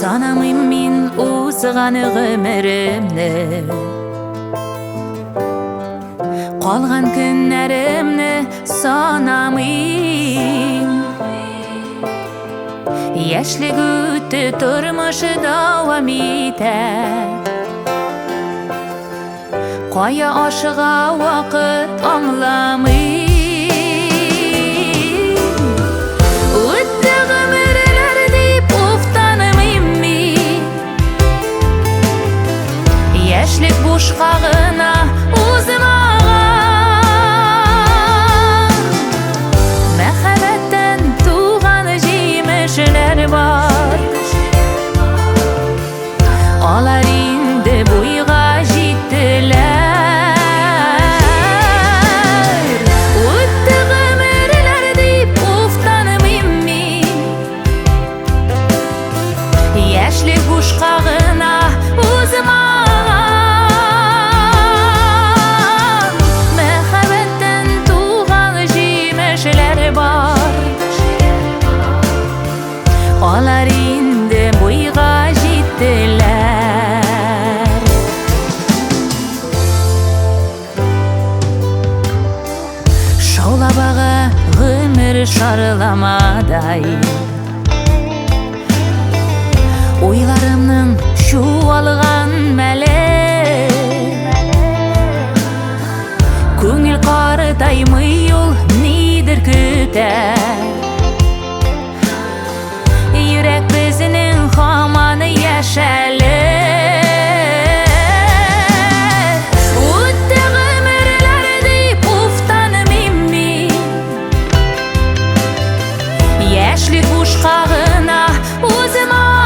Санамыйм мин узган гомеремне, калган көннәремне санамыйм. Яшьлек үтте, тормыш дәвам итә. Кая ашыга вакыт, аңламыйм. Үтте гомерләр дип уфтанмыйм мин. Яшьлек бушка гына узмаган. Мәхәббәттән туган җимешләр бар. Алар инде буйга җиттеләр. Үтте гомерләр дип уфтанмыйм мин. Яшьлек бушка гына узмаган. Мәхәббәттән туган җимешләр бар. Алар инде буйга җиттеләр. Шаулап ага гомер шарламадай. Уйларымның чуалган мәле. Күңел картаймый, ул нидер көтә. Йөрәк безнең һаман яшь әле. Үтте гомерләр дип уфтанмыйм мин. Яшьлек бушка гына узмаган.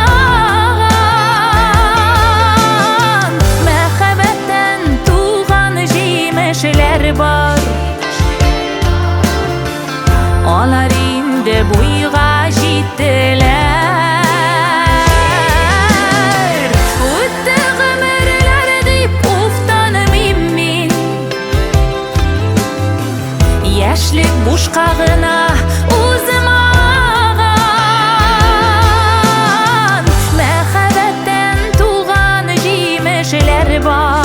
Мәхәббәттән туган җимешләр бар. Алар инде буйга җиттеләр. Үтте гомерләр дип уфтанмыйм мин. Яшьлек бушка гына узмаган. Мәхәббәттән туган җимешләр бар.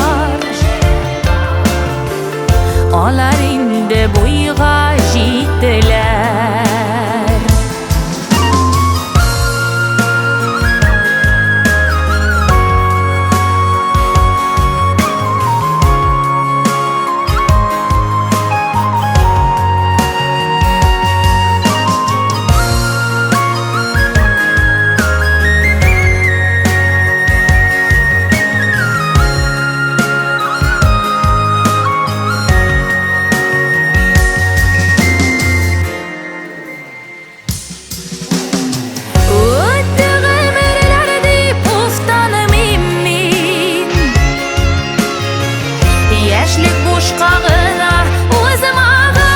Алар инде буйга җиттеләр. Үтте гомерләр дип уфтанмыйм мин. Яшьлек бушка гына узмаган.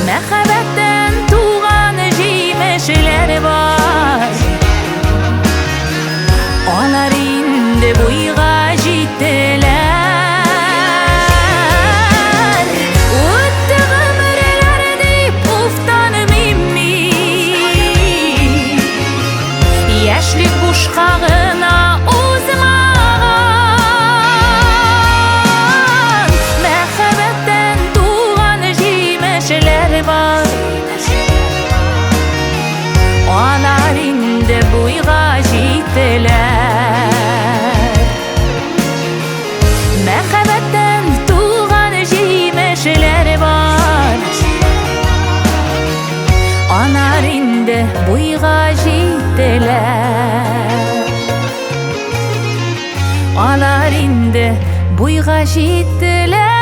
Мәхәббәттән туган җимешләр бар. Алар инде буйга җиттеләр. Үтте гомерләр дип уфтанмыйм мин. Яшьлек бушка гына узмаган. Мәхәббәттән туган җимешләр бар. Алар инде буйга җиттеләр. Мәхәббәттән туган җимешләр бар. Алар инде буйга җиттеләр. Алар инде буйга җиттеләр.